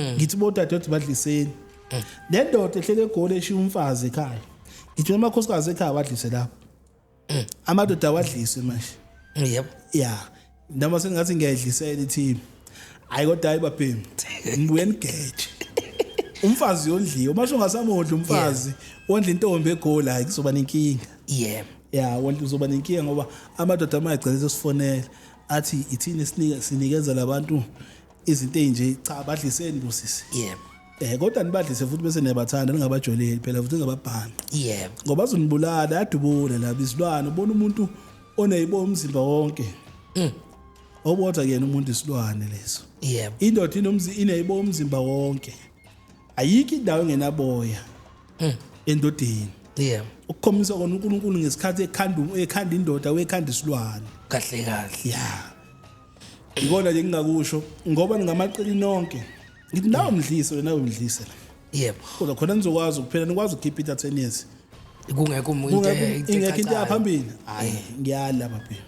Ngithi bodadewethu badliseni. Le ndoda ehlele eGoli eshiya umfazi ekhaya, ngithi amakhosikazi ekhaya badlise lapho, amadoda awadlise manje. Ya, noma sengathi ngiyayidlisela i-team, hayi, kodwa hayi babhemi, ngibuye nigeje umfazi yondliwe. Uma ungasamondli umfazi, wondla intombi eGoli, hayi, kuzoba nenkinga. Ya, wondla, uzoba nenkinga, ngoba amadoda amagcina sesifonela athi ithini sinikeza labantu izinto ezinje. Cha, badliseni bosisi. Kodwa nibadlise futhi bese niyabathanda, ningabajoleli phela futhi, ningababhanqi, ngoba azonibulala, yadubula laba izilwane. Ubona umuntu oneyibo umzimba wonke, obodwa kuyena umuntu, isilwane leso. Indoda inomzi ineyibo umzimba wonke, ayikho indawo engenaboya endodeni, ukukhombisa kona uNkulunkulu ngesikhathi ekhanda indoda, wekhanda isilwane. Kahle kahle. Ya, ikona nje ngingakusho, ngoba ningamaqili nonke. Ngithi nawe mdlise wena, nawe mdlise la, kodwa khona nizokwazi ukuphela, nikwazi ukukhipha ita 10 years kungekho umuntu kungekho ingekho into yaphambili. Hayi, ngiyala babhemi.